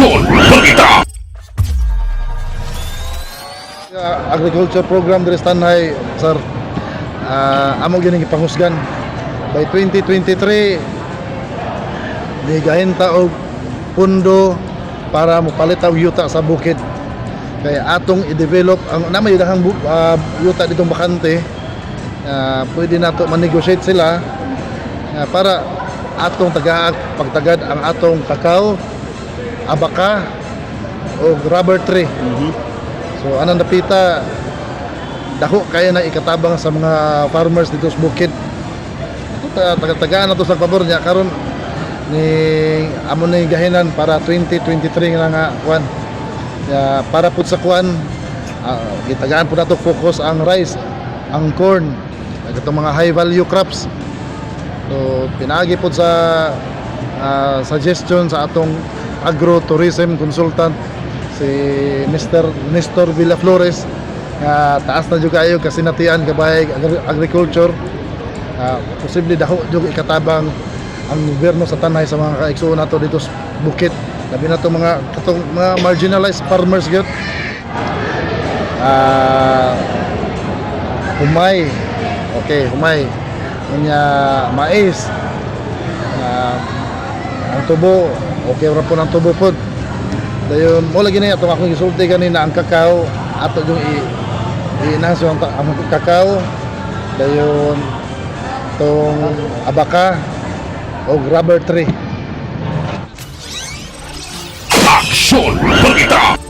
Aksyon Balita. Agriculture program diri sa Tanay, sir. Amo gyud gipangusgan by 2023 nigahin ta og pundo para mopalit og yuta sa bukid kay atong i-develop ang na may daghang yuta ditong bakante. Pwede nato man-negotiate sila para atong taga pagtagad ang atong kakao, abaka o rubber tree. So anang dapita dako kaya na ikatabang sa mga farmers dito sa bukid. Ito taga-tagaan na to sa pabor niya karon ni amo na yung gahinan para 2023 nga nga kwan. Ya, para pud sa kwan, gitagaan pud nato focus ang rice, ang corn, itong mga high value crops. So pinaagi pud sa suggestion sa atong agro-tourism consultant, si Mr. Nestor Villaflores, nga taas na jud kayo kasi natian kabay agriculture. Posible dako jud ikatabang ang gobyerno sa Tanay sa mga kaigsuon nato dito sa bukid, labi na to mga katong mga marginalized farmers gyud. Humay, okay, humay, unya mais, ang tubo, okay ra po ng tubo pod. Dayon mo lagi na atong akong gisulti kanina, ang kakao ato yung i-enhance ang kakao, dayon tong abaka o rubber tree. Aksyon Balita.